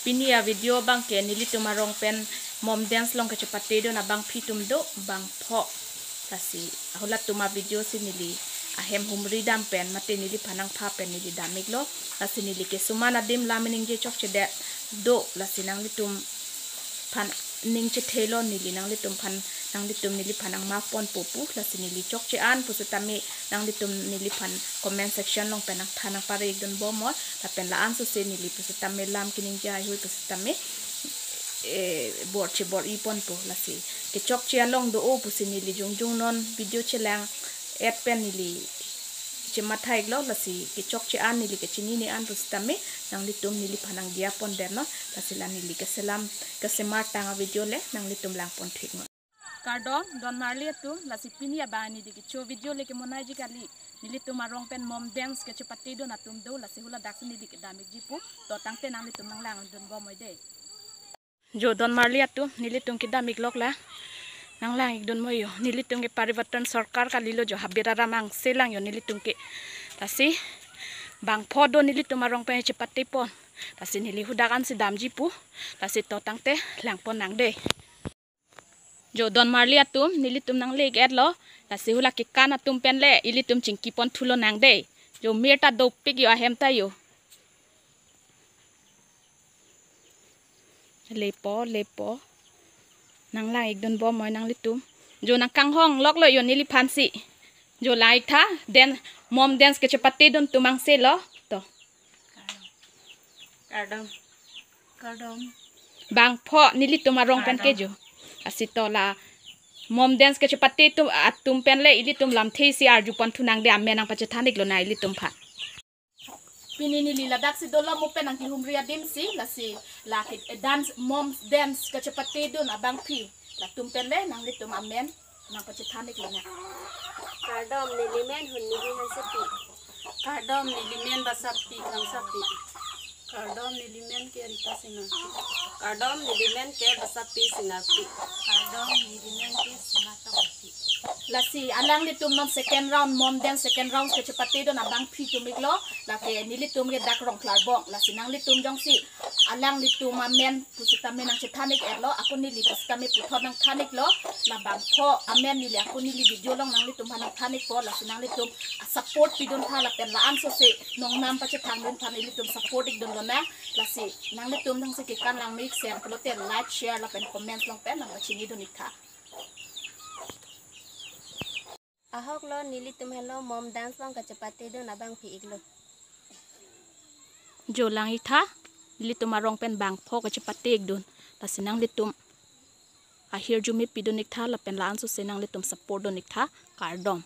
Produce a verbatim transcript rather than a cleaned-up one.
Pini a-video abang ke nelitum arong pen mom dance along kachepatedun abangpi atum do bangpho. Lasi halatum a-video si neli ahem humri dam pen mate neliphan nangpha pen neli dam-iklo. Lasi neli ke suman adim lam ningje chokchedet do, lasi nanglitum aphan ning chethelo, neli nanglitum aphan, nanglitum neliphan nangmaponpo pu, lasi neli chokche-an pusitame nanglitum neliphan comment section along pen nangthan nangpare-ikdun bomnoi, lapen la-an sose neli pusitame lam keningje haihui pusitame, eh, bor chebor-iponpo, lasi kechokche along do-o pusi neli jongjong non video chelang-et pen neli chematha-iklo, lasi kechokche-an neli kachinine-an pusitame nanglitum neliphan nangdiya pondetnon, lasi la neli keselam kesemartang a-video le nanglitum langpon thik non. Kardom, donmarli atum, lasi pini abang neli kecho video le kemonaiji kali. Nelitum arong pen mom dance kachepatedun atum do, lasi haladak si neli kedam-ikji pu. To tangte nanglitum nanglangdun bomnoi dei. Jo donmarli atum, nelitum kedam-iklok la. Nanglang-ikdun mo jo. Nelitum ke Parivartan Sarkar kalilo jo, habit aram angse lang jo nelitum ke. Lasi bangpho do nelitum arong pen chepatepon. Lasi neli hadak ansi damji pu. Lasi to tangte langpon nang dei. Jo donmarli atum, nelitum nangle-ik-etlo. Lasi hala kekan atum pen le ilitum chingkipon thulo nang dei. Jo mir ta dopik jo ahem ta jo. Lepo, lepo. Nanglang-ikdun bomnoi nanglitum. Jo nangkanghongloklo jo neliphan si. Jo lang-ik tha, den mom dance kachepatedun atum angse lo. To. Kardom. Kardom. Bangpho nelitum arong pen ke jo. Lasi to la mom dance kachepate atum, atum pen le ilitum lamthe si arjupon thu nang dei, amen nangpachethan-iklo na ilitum aphan. Pini neli ladak si dolo mo pen nangkehumri adim si, lasi la ke, eh, dance, mom dance kachepatedun abangpi. Latum pen le nanglitum amen nangpachethan-iklo na. Kardom, neli men Hunnihi Hansepi. Kardom, neli men Basapi Kangsapi. Kardom, neli men ke Rita Sinarpi. Kardom, neli men ke Basapi Sinarpi. Kardom, neli men ke Sima Tongpi. Lasi alanglitum non second round, mom dance second round kachepatedun abangpi atum-iklo, lake nelitum ke dak Rongkhlarbong. Lasi nanglitum jongsi alanglitum amen pusitame nangchethan-ik-etlo, ako neli pusitame puthot nangthan-iklo, la bangpho amen neli ako neli video along nanglitum aphan nangthan-ikpo, lasi nanglitum a-support pidun tha lapen la-an sose nongnam pachethangdun aphan ilitum support-ikdunlo na, lasi nanglitum jongsi kekan lang me-ik sem pulote like, share lapen comment along pen nangpachinidun-ik tha. Ahok lo, nelitum henlo mom dance along kachepatedun abangpi-iklo. Jo lang-ik tha, nelitum arong pen bangpho kachepate-ikdun. Lasi nanglitum ahirjume pidun-ik tha, lapen la-an sose nanglitum support dun-ik tha, kardom.